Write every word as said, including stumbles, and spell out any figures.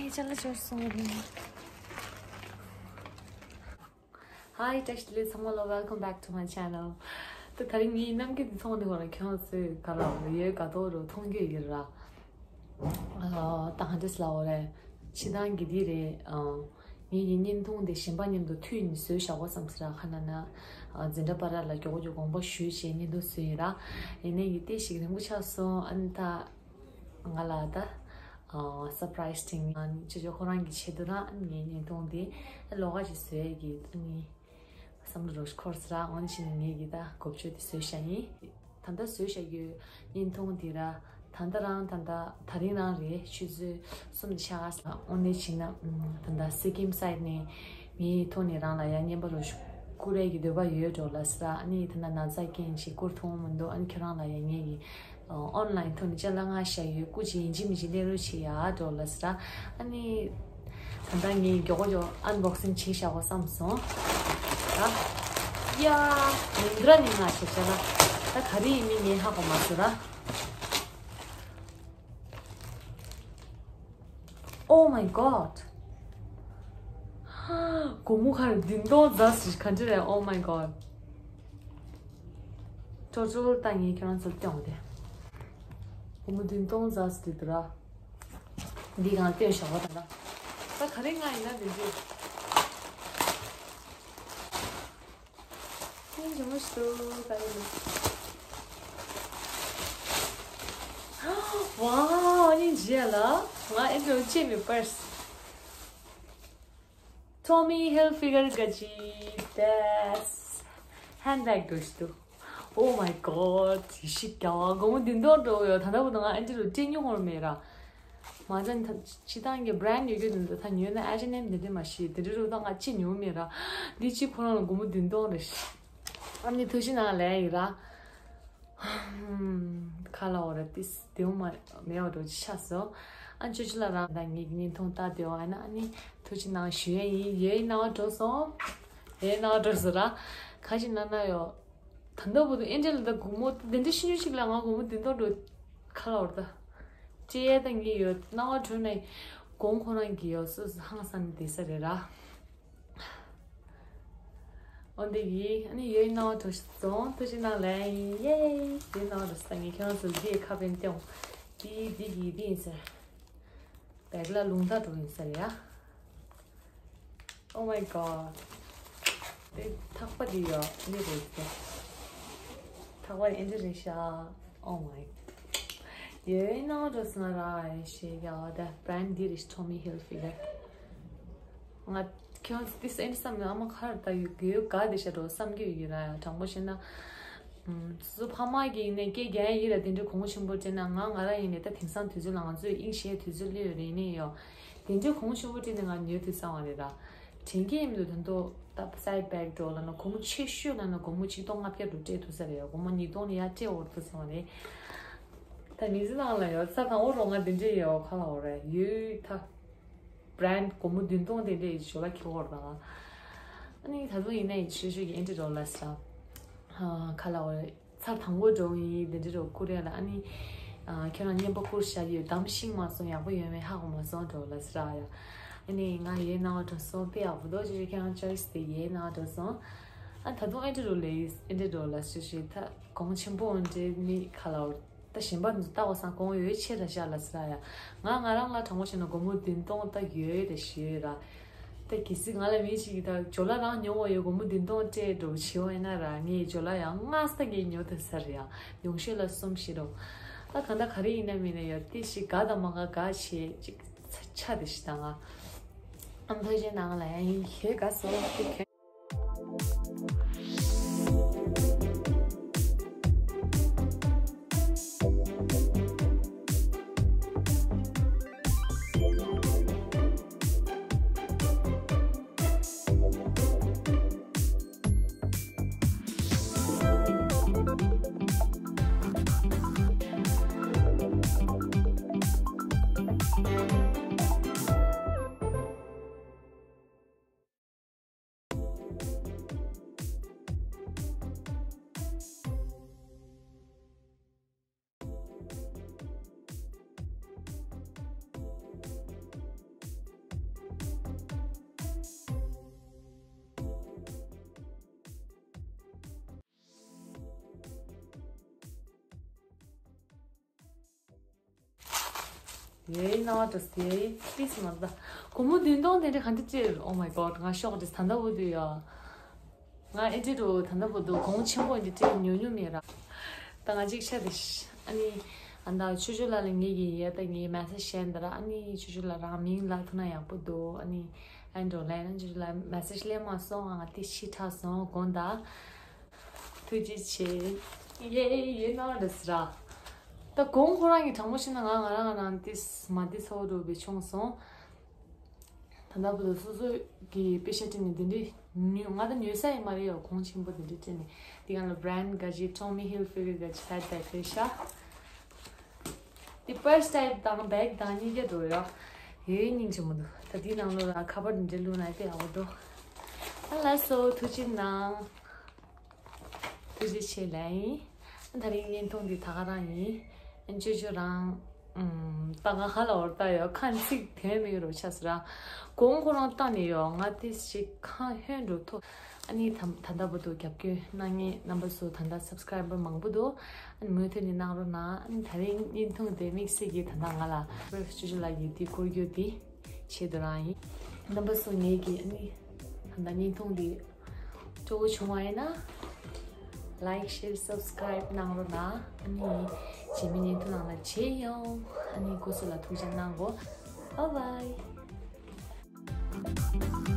ཅ་ལག་འབྱོར་སོང་། Hi བཀྲ་ཤིས་བདེ་ལེགས་ཚང་མ་ལ། Welcome back to my channel. ད་དེ་རིང་ངའི་ནམ་རྒྱུན་འདི་ཚོང་འདི་གོ་ལ་ཁྱོད་ཚོས་ག་ལ་ཡོད་ག་ཏོ་རུ་མཐོང་རྒྱུ་ཡོད་ར། ཨ་ད་ག་འདྲས་ལ་འོ་རེད། ཕྱི་ཐང་གི་འདི་རེད། ཨ་ངེད་ཀྱི་བརྙན་ཐུང་དེ་གཞན་པ་མཉམ་དུ་མཐུད་ནས་བཟོས་བཞག་གོ་བསམ་སྲིད་ར། ཁ་ན་ན་ཨ་འཛིན་གྲྭ་པ་ར་ལ་མགྱོགས་མགྱོགས་དགོངས་པ་ཞུས་བྱས་བརྙན་ཐུང་བཟོས་ཡིན་ར། ཡིན་ནའི་ཡི་ཏེ་ཞིག་རིང་པོ་ཆགས་སོང་། ཨ་ནི་ད། ང་ལ་ད་ཨ་surprise thing ང་ཅོ་ཅོ་ཁོ་རང་གི་ཆེད་དུ་རང་ངའི་བརྙན་ཐུང་འདི་ལོགས་ཀ་ཅིག་བཟོས་ཀྱི་ཨ་ནི་བསམ་བློ་རོགས་འཁོར་སི་ར། འོན་ཕྱིན་ངས་ཀྱི་ད་གོ་ཆོད་དེ་བཟོས་བཞག་ཡིན། ད་ལྟ་བཟོས་བཞག་ཡོད་བརྙན་ཐུང་འདི་ར། ད་ལྟ་རང་ད་ལྟ་དེ་རིང་རང་རེད། ཆུ་ཚོད་གསུམ་དེ་ཆགས་སོང་། འོ་ནས་ཕྱིན་ན་ད་ལྟ་སི་ཀིམ་སའིད་ནས་ངའི་ཐོག་ནས་རང་ལ་ཡང་རྔན་པ་རོགས་བསྐུར་ཡས་ཀྱི་འདོད་པ་ཡོད་འགྲོ་ལ་སི་ར། ཨ་ནི་ད་ལྟ་ན་ཚ་རྐྱེན་ཞིག་བསྐུར་ཐུབ་མི་འདུག་ཨ་ནི་ཁྱེད་རང་ལ་ཡང་ངས་ཀྱི་ཨོན་ལའིན་ཐོག་ནས་ཅ་ལག་མངགས་བཞག་ཡོད། སྐུ་མཁྱེན་ཡིན་གཅིག་མིན་གཅིག་ལེན་རོགས་བྱེད་ཡ་འགྲོ་ལ་སི་ར། ཨ་ནི་ད་ལྟ་ངས་མགྱོགས་པོ་མགྱོགས་ཨན་བོག་སིང་བྱེད་བཞག་གོ་བསམ་སོང་། ད་ཡ་མིན་ཏྲ་ནས་མངགས་བཞག་ཅ་ལག་ད་ག་རེ་ཡིན་མིན་ངས་ཧ་གོ་མ་སོང་ར། Oh my god. སྒོར་མོ་ག་རེ་བདུན་སྟོང་ཙམ་ཞིག་ག་འདྲ་རེད། Oh my god. ཅོ་ཅོ་ལྟ་ངས་ཁྱེད་རང་ཚོར་སྟོན་དེ། སྒོར་མོ་བདུན་སྟོང་ཙམ་ཞིག་འདུག་ར། འདི་གང་སྟོན་བཞག་པ་དང་། ད་ག་རེ་ང་ཡིན་ན་འདི་འདྲ། ཁྱེད་ཇོ་མོ་ཞིག་ཏུ་ག་རེ་ནི། ཝའོ་ཨ་ནི་ཇི་ཡ་ལ། ང་ཨེ་འགྲོ་ཅེས་མི་པར་སི། Tommy Hilfiger ག་ཅི་དེས། ཧན་བེག་འགྲོ་ཞིག་ཏུ། Oh my god. ཡི་ཤི་ཀྱ་བ་སྒོར་མོ་བདུན་སྟོང་འགྲོ་ཡོད། ད་ལྟ་བུ་ད་ང་ཨེ་འདྲ་རུ་སྤྲད་མྱོང་བར་མེད་ར། མ་ཚད་ད་སྤྱི་བཏང་གི་བྷ་རན་ཌི་ཡོད་རྒྱུ་འདི་འདྲ་ད་ཉོས་ན་ཨེ་ཅི་ཨེན་ཨེམ་འདི་འདྲ་མ་ཤེས། འདི་འདྲ་རུ་ད་ང་ཅི་ཉོས་མེད་ར། འདི་ཅི་ཁོ་རང་ལ་སྒོར་མོ་བདུན་སྟོང་རེད་ཤི། ཨ་ནི་ཐུགས་རྗེ་གནང་ལན་ཡིན་ར། ཁ་ལ་འོ་ར་ཏིས་དེའུ་མ་མེད་བ་འགྲོ་ཅི་ཆགས་སོ། ཨ་ཅོ་ཅོ་ལ་རང་ད་ངེད་ཀྱི་བརྙན་ཐུང་ལྟ་དེ་བ་ཨ་ན་ཨ་ནི་ཐུགས་རྗེ་གནང་ཞུ་ཡ་ཡིན། ཡོད་ཡིན་ན་བ་འགྲོ་སོང་། ཡོད་ཡིན་ན་བ་འགྲོ་སོ་ར། ག་ཅི་ན་ན་ཡོད། ད་ལྟ་བུ་དུ་ཨེ་འདྲ་ལ་ད་སྒོར་མོ་དེ་འདྲ་ཤི་ཉུ་ཞིག་ལ་ང་སྒོར་མོ་དེ་འདྲ་འགྲོ་ཁ་ལ་འོར་ད། ཅེ་ཡ་ད་ངེད་ཡོད་ན་བ་འགྲོ་ནས་གོང་ཁོ་རང་གི་ཡོད་སོ་སོ་ཧང་སང་ནས་བསྡད་ས་རེད་ར། འོན་ཏེ་ཡིས་ཨ་ནི་ཡོད་ཡིན་ན་བ་འགྲོ་ཞིག་སོང་། ཐུགས་རྗེ་གནང་ལན་ཡིན། ཡེ་ཡོད་ཡིན་ན་བ་འགྲོ་ས་ངས་ཁྱེད་རང་ཚོ་འདི་ཁ་པན་ཏེའོ། འདི་འདི་གི་འདི་ཡིན་ཟེར། བེག་ལ་ལུང་ཐག་འགྲོ་ཡིན་ཟེར་ཡ། Oh my god. དེ་ཐག་པ་འདི་ཡོད་འདི་རེད་དེ། ཐག་པ་འདི་འདི་རེད་ཤག Oh my. ཡོད་ཡིན་ན་བ་འགྲོ་སོང་ར་ཨེ་ཤེས་ཀྱ་བ་ད་བྷ་རན་ཌི་འདི་རེད། Tommy Hilfiger. ང་ཁྱོད་ཏིས་ཨེན་བསམ་ནས་ཨ་མ་ཁར་ད་ཡོད་གི་ཡོད་ག་དེ་ཤ་འགྲོ་བསམ་གྱི་ཡོད་ཀྱི་ར་ཡ། དྲང་པོ་བཤད་ན། སོ་སོ་ཕ་མ་གི་ནས་སྐད་རྒྱག་ཡ་ཡིན་ར། དེ་འདྲའི་གོང་ཆེན་པོ་སྤྲད་ན་ང་ང་ར་ཡིན་ནས་ད་དེང་སང་དུས་ཚོད་ལ་ང་ཚོས་དབྱིངས་ཞེས་དུས་ཚོད་སླེབས་ཡོད་རེད་ནས་ཡོད། དེ་འདྲའི་གོང་ཆེན་པོ་སྤྲད་ནས་ང་ཉོས་དུས་ཚང་བ་རེད་ར། དྲན་གྱི་ཡིན་མི་འདུག་ད་དུང་ད་སའིད་བེག་འགྲོ་ལ་ན་གོང་ཆེ་ཤོས་ལ་ན་སྒོར་མོ་ཆིག་སྟོང་ལྔ་བརྒྱ་རུ་སྤྲད་ཐུབ་ས་རེད་ཡ། སྒོར་མོ་ཉིས་སྟོང་ནས་ཡར་སྤྲད་འོར་ཐུབ་ཚང་བ་རེད། ད་མི་ཚེ་ནང་ལ་ཡོད་ས་དང་འོ་རོགས་ང་དེ་འདྲའི་ཡོད་ཁ་ལ་འོ་རེད་ཡོད་ད། བྷ་རན་ཌི་སྒོར་མོ་བདུན་སྟོང་དེ་འདྲའི་ཞོ་ལ་ཁྱེར་བར་དང་། ཨ་ནི་ད་དུང་ཡིན་ན་ཡིན་ཤོད་ཤོད་ཀྱི་ཨེ་འདྲ་རོ་ལ་ས། ཁ་ལ་འོ་ཚར་དང་པོ་འགྲོ་ཡིན་དེ་འདྲ་རོ་ཀུ་རེ་ལ་ཨ་ནི། ཁྱེད་རང་རྔན་པ་བསྐུར་བཞག་ཡོད་དམ་ཤིང་མ་སོང་ཡག་པོ་ཡོད་མེད་ཧ་གོ་མ་སོང་འགྲོ་ལ་ས་ར་ཡ། ཨ་ནི་ང་ཡའི་ནང་འགྲོ་སོང་དཔེ་ཡག་པོ་འདུག་ཅེས་ཁྱེད་རང་ཅོའི་སི་དེ་ཡའི་ནང་འགྲོ་སོང་། ཨ་ད་དུང་ཨེ་འདྲ་རོ་ལས་ཨེ་འདྲ་རོ་ལ་ཤོད་ཤོད་ད་གོང་ཆེན་པོ་འདྲ་ནི་ཁ་ལ་འོ། ད་གཞན་པ་འདི་ལྟ་བ་སང་གོང་ཡོད་ཆེ་ར་ཤ་ལ་སི་ར་ཡ། ང་ང་རང་ལ་དྲང་པོ་བཤད་ན་སྒོར་མོ་བདུན་སྟོང་ད་ཡོད་རེད་ཞུ་ཡོད་ར། ད་གལ་སྲིད་ང་ལ་མི་ཞིག་གིས་ད་ཇོ་ལ་རང་ཉོ་བ་ཡོད་སྒོར་མོ་བདུན་སྟོང་སྤྲད་འགྲོ་བྱེད་འོ་ཡིན་ན་ར་ངས་ཇོ་ལ་ཡང་སྔ་ས་གི་ཉོ་ཐུབ་ས་རེད་ཡ། ཉུང་ཤོས་ལ་གསུམ་བཞི་རོ། ད་གང་ལྟར་ག་རེ་ཡིན་ན་མིན་ན་ཡོད་དེ་ཞིག་དགའ་དང་མ་དགའ་དགའ་བྱེད་ཅིག་ཆ་དེ་ཞིག་དང་ང་། ཨམ་ཐོས་ཆེན་ནང་ལ་ཡང་ཡིན་ཁྱོད་དགའ་སོང་ཁྱོད། ཡེ་ནོ་ཏིས་ཡེ་ཏིས་མ་ད། སྒོར་མོ་བདུན་སྟོང་དེ་འདྲ་ག་འདྲ་སྤྲད། Oh my god, ང་ཤོག་ཏིས། ད་ལྟ་བུ་དུས་ཡ། ང་ཨེ་འདྲ་རུ་ད་ལྟ་བུ་དུ་གོང་ཆེན་པོ་འདི་སྤྲད་ཉོ་ཉོ་མེད་ར། ད་ང་གཅིག་ཤ་དེ་ཤ། ཨ་ནི་ཨ་ད་ཆུ་ཆུ་ལ་ལ་ངེད་ཀྱི་ཡ་ད་ངའི་message བཤད་འདི་ར། ཨ་ནི་ཆུ་ཆུ་ལ་རང་མིང་ལ་ཐུག་ན་ཡག་པོ་འདུག་ཨ་ནི་ཨེ་འགྲོ་ལན་ཆུ་ཆུ་ལ་message སླེབས་མ་སོང་། ང་ཏིས་ཤི་ཁྲག་སོང་དགོངས་དག་ཐུགས་རྗེ་ཆེ། ཡེ་ཡེ་ནོ་ཏིས་ར། ད་གོང་ཁོ་རང་གི་དྲང་མོ་བཤད་ན་ང་ང་རང་ང་རང་ཏིས་མ་ཏིས་ཧོ་རུ་བི་ཆུང་སོང་། ད་ལྟ་བུ་དུ་སོ་སོ་གི་པེ་ཤ་སྤྲད་ནས་དེ་འདྲའི་ཉོ་ང་ད་ཉོ་ས་ཡི་མ་རེད་ཡ། གོང་ཆེན་པོ་དེ་འདྲའི་སྤྲད་ནས་དེ་གང་ལ་brand ག་ཅི་Tommy Hilfiger ག་ཅི་ཧད་ད་པེ་ཤ། དེ་purse type དང་bag དང་གཉིས་ཀ་འགྲོ་ཡ། ཡོད་སྙིང་རྗེ་མོ་འདུག་ད་དེའི་ནང་ལོགས་ལ་ཁ་པར་འདྲེ་བླུགས་ན་དེ་ཡག་པོ་འགྲོ། ཨ་ལ་སོ་ཐུགས་རྗེ་གནང་། ཐུགས་རྗེ་ཆེ་ལ་ཡིན། ད་རིང་བརྙན་ཐུང་འདི་ད་ག་རང་ཡིན། ཅོ་ཅོ་རང་ད་ང་ཧ་ལ་འོར་ལྟ་ཡོད་ཁ་ཚིག་དོན་མེད་རོ་ཆགས་སོ་ར། གོང་ཁོ་རང་ལྟ་ནས་ཡོད་ང་ཏིས་ཞིག་ཁ་ཧོན་འགྲོ་ཐོ། ཨ་ནི་ད་ད་ལྟ་བུ་དུ་རྒྱབ་སྐྱོར་གནང་མཁན་རྣམ་པ་ཚོ་ད་ལྟ་subscriber མང་པོ་འདུག་ཨ་ནི་མུ་མཐུད་ནས་གནང་རོགས་གནང་། ཨ་ནི་ད་རིང་བརྙན་ཐུང་དེ་དམིགས་བསལ་གྱིས་ད་ལྟ་ང་ལ་ཅོ་ཅོ་ལ་ཡི་དེ་སྐོར་རྒྱུ་དེ་ཆེད་དུ་རང་ཡིན། རྣམ་པ་ཚོ་ངེད་ཀྱི་ཨ་ནི་ད་ལྟ་བརྙན་ཐུང་དེ་སྤྲོ་བོ་བྱུང་བ་ཡིན་ན། Like, share, subscribe གནང་རོགས་གནང་། ཨ་ནི་རྗེས་མའི་བརྙན་ཐུང་ནང་ལ་མཇལ་ཡོང་། ཨ་ནི་སྐུ་གཟུགས་ལ་ཐུགས་ཅག་གནང་གོ Bye bye.